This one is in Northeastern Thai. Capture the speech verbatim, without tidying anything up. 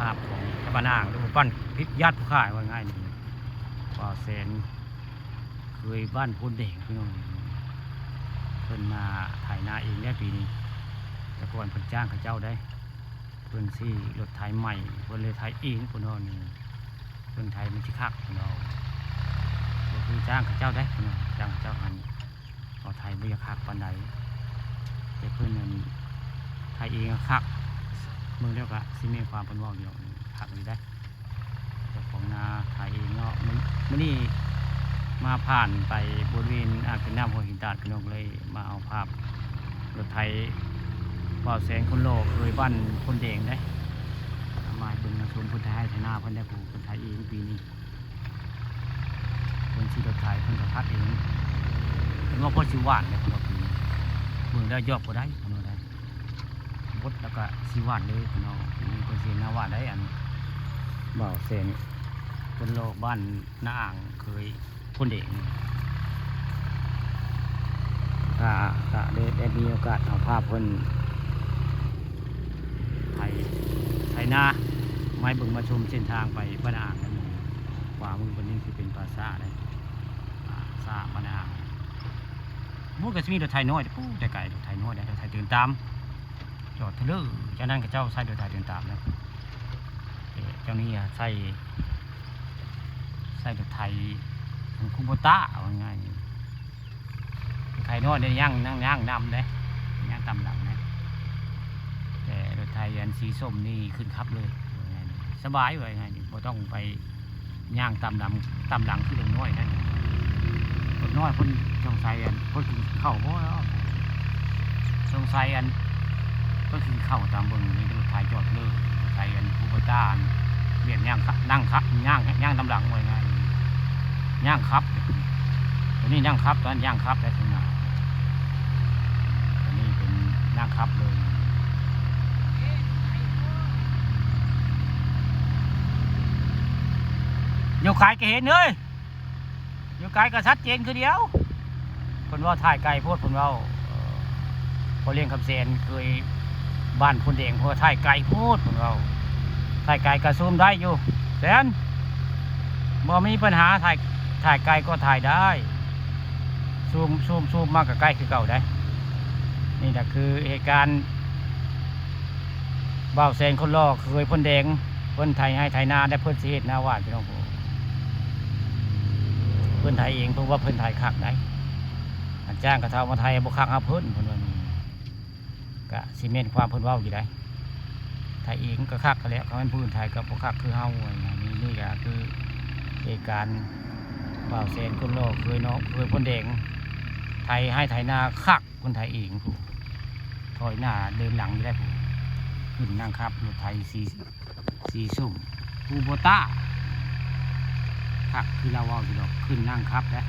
ภาพของชาวบ้านอ่างหรือว่าบ้านพิกญาติผู้ขายว่าง่ายนี่ บ่าวแสน เคยบ้านโพนแดงพี่น้อง เพิ่นมาไถนาเองได้ปีนี้ แต่ก่อนเพิ่นจ้างเขาเจ้าได้ เพิ่นซื้อรถไถใหม่ เพิ่นเลยไถเองเพิ่นว่านี่ เพิ่นไถมันสิคักเพิ่นว่า บ่คือจ้างเขาเจ้าได้เพิ่นว่า จ้างเขาเจ้าหั้น เขาไถบ่อยากคักปานใด แต่เพิ่นนั่นไถเองอะคัก เบิ่งแล้วก็สิแม่นความเพิ่นเว้าอยู่ดอก คักอยู่เด้ เจ้าของนาไถเองเนาะ มื้อ มื้อนี้มาผ่านไปบริเวณอ่างเก็บน้ำห้วยหินตาดพี่น้อง เลยมาเอาภาพรถไถบ่าวแสนคนหล่อเคยบ้านโพนแดงเด้ เอามาให้เบิ่งมาชมเพิ่นไถไฮ่ไถนาเพิ่นได้ ผู้เพิ่นไถเองปีนี้ เพิ่นสิรถไถเพิ่นก็คักเอง เพิ่นว่าพอสิหว่านแล้วเพิ่นว่าปีนี้ เบิ่งแล้วยอดบ่ได้เพิ่นว่าได้ บดแล้วก็สิหว่านเลยเพิ่นว่า ปีนี้เพิ่นสิเฮ็ดนาหว่านได้ อันบ่าวแสน คนหล่อบ้านนาอ่างเคยโพนแดง ถ้า ถ้าได้ ได้มีโอกาสเอาภาพเพิ่นไถ ไถนา มาให้เบิ่งมาชมเส้นทางไปบ้านนาอ่างนั่น ขวามือเพิ่นนี่สิเป็นป่าช้าเด้ ป่าช้าบ้านนาอ่าง มันก็สิมีรถไถน้อย ปู๊ แต่ไกลรถไถน้อยเด้ รถไถเดินตาม จอดเทิง จากนั้นเขาเจ้าใช้รถไถเดินตามนะ เอ่อ เจ้านี่อะใช้ ใช้รถไถของคูโบต้า ว่าง่ายๆ รถไถน้อยเนี่ยย่าง นั่งย่างนำเด้ ย่างตามหลังนะ แต่รถไถอันสีส้มนี่ขึ้นขับเลย ว่าง่ายๆ สบาย ว่าง่ายๆ บ่ต้องไป ย่างตามหลัง ตามหลังคือรถน้อยนั่น รถน้อยเพิ่นสงสัยอัน เพิ่นกินข้าวบ่เนาะ สงสัยอัน เพิ่นกินข้าวตามเบิ่งนี่รถไถจอดเลย รถไถอันคูโบต้าอัน เวียดย่างขะ นั่งขะ ย่าง ย่างตามหลังว่าง่ายๆ ย่างขับ ตัวนี้นั่งขับ ตอนนั้นย่างขับได้ข้างหน้า ตัวนี้เป็นนั่งขับเลย อยู่ไกลก็เห็นเอ้ย อยู่ไกลก็ชัดเจนคือเดียว เพิ่นว่าถ่ายไกลโพด เพิ่นเว้า เอ่อ พ่อเลี้ยงคำแสนเคยบ้านโพนแดง เพิ่นว่าถ่ายไกลโพด เพิ่นเว้า ถ่ายไกลก็ซูมได้อยู่ แสน บ่มีปัญหา ถ่าย ถ่ายไกลก็ถ่ายได้ ซูม ซูม ซูมมาก็ใกล้คือเก่าได้ นี่ก็คือเหตุการณ์ บ่าวแสนคนหล่อเคยโพนแดง เพิ่นไถไฮ่ไถนา และเพิ่นสิเฮ็ดนาหว่านพี่น้อง เพิ่นไถเอง เพิ่นว่าเพิ่นไถคักได้ อันจ้างเขาเฒ่ามาไถบ่คักหาเพิ่น เพิ่นว่านี่ ก็สิแม่นความเพิ่นเว้าอยู่ได้ ไถเองก็คักหั้นแหละ คันแม่นผู้อื่นไถก็บ่คักคือเฮา ว่าอย่างนี้ นี่ก็คือเหตุการณ์บ่าวแสนคนหล่อเคยเนาะ เคยโพนแดง ไถไฮ่ไถนาคัก เพิ่นไถเองพู้น ถอยหน้าเดินหลังอยู่ได้พู้น ขึ้นนั่งขับรถไถสี สีส้ม คูโบต้า คักคือลาวเว้าอยู่ดอก ขึ้นนั่งขับเด้